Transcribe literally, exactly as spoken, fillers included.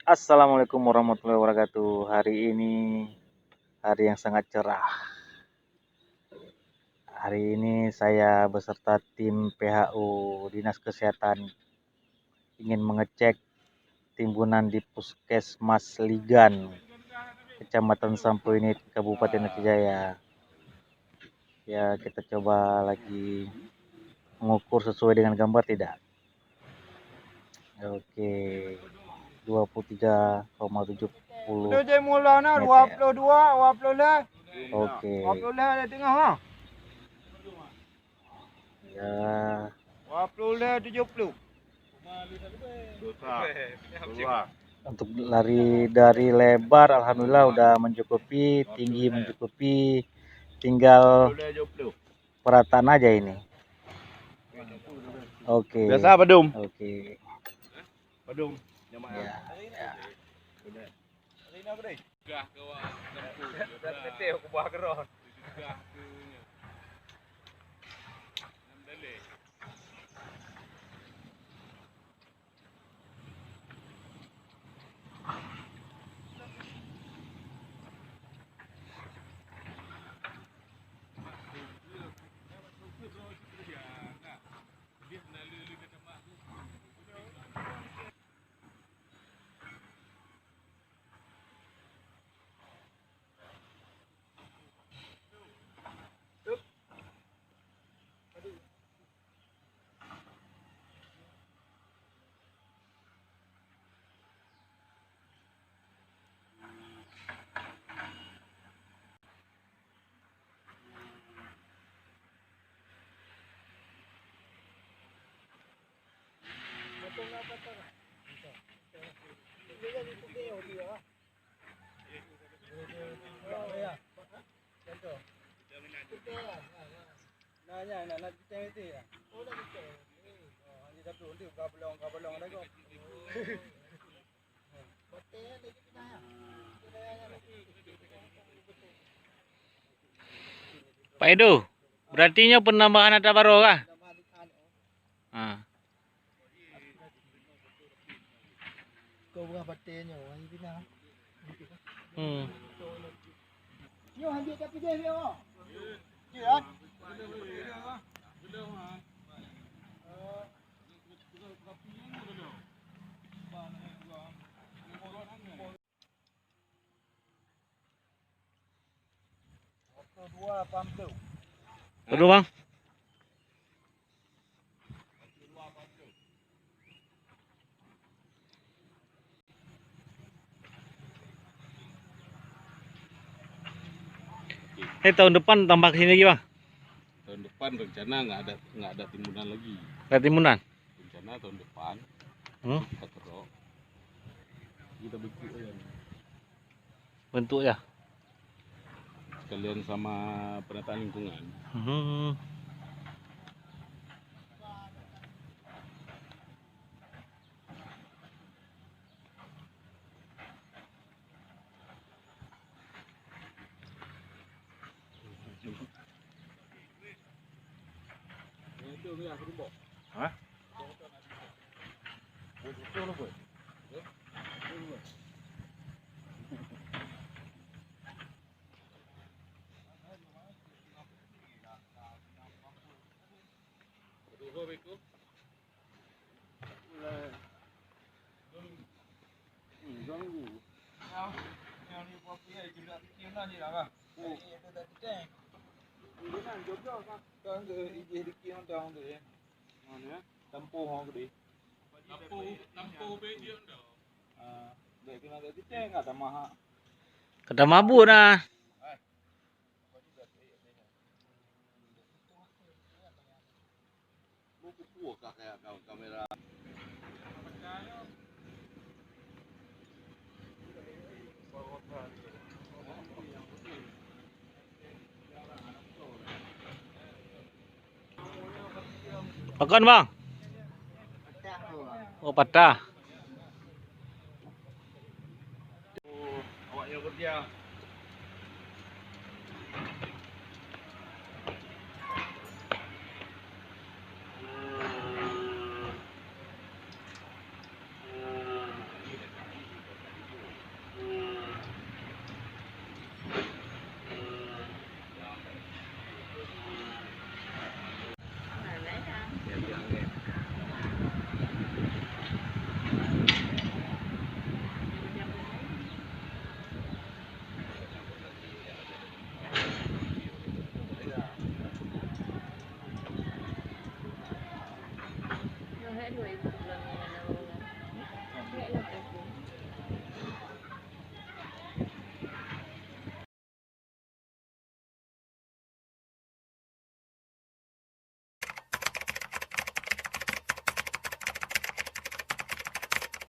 Assalamualaikum warahmatullahi wabarakatuh. Hari ini hari yang sangat cerah. Hari ini saya beserta tim P H U Dinas Kesehatan ingin mengecek timbunan di Puskesmas Ligan, Kecamatan Sampoinit, Kabupaten Aceh Jaya. Ya, kita coba lagi mengukur sesuai dengan gambar tidak. Oke, dua puluh tiga koma tujuh puluh Itu je mula na, meter. Dua puluh dua, dua puluh leh. Oke. Dua puluh leh ada tengah ha. Ya. Dua puluh leh tujuh puluh. Dosa. Keluar. Untuk lari dari lebar, alhamdulillah udah mencukupi, tinggi mencukupi, tinggal Dua puluh leh tujuh puluh. Perataan aja ini. Oke. Biasa padum. Oke. Padum. Ya, ya. Gah ke awak kampung. Dah teteh aku buah keron. Gah ke nya. Enam daleh. Pak Edo, berarti nyoe penambahan ata baroe kah? Ha. Kau bukan paten nyoe, orang Cina. Hmm. Nyoe hanjeuet tapi deh nyoe. Iya. Aduh, Bang. Eh, tahun depan tambah ke sini lagi, Bang? Tahun depan rencana nggak ada, nggak ada timbunan lagi. Nggak timbunan? Rencana tahun depan, hmm? Kita kerok. Kita bentuk aja. Bentuk ya? Sekalian sama penataan lingkungan. Hmm. Hah? Ka tamabut nah. Pakon, Bang? Oh, patah. Awak nyoe kerja.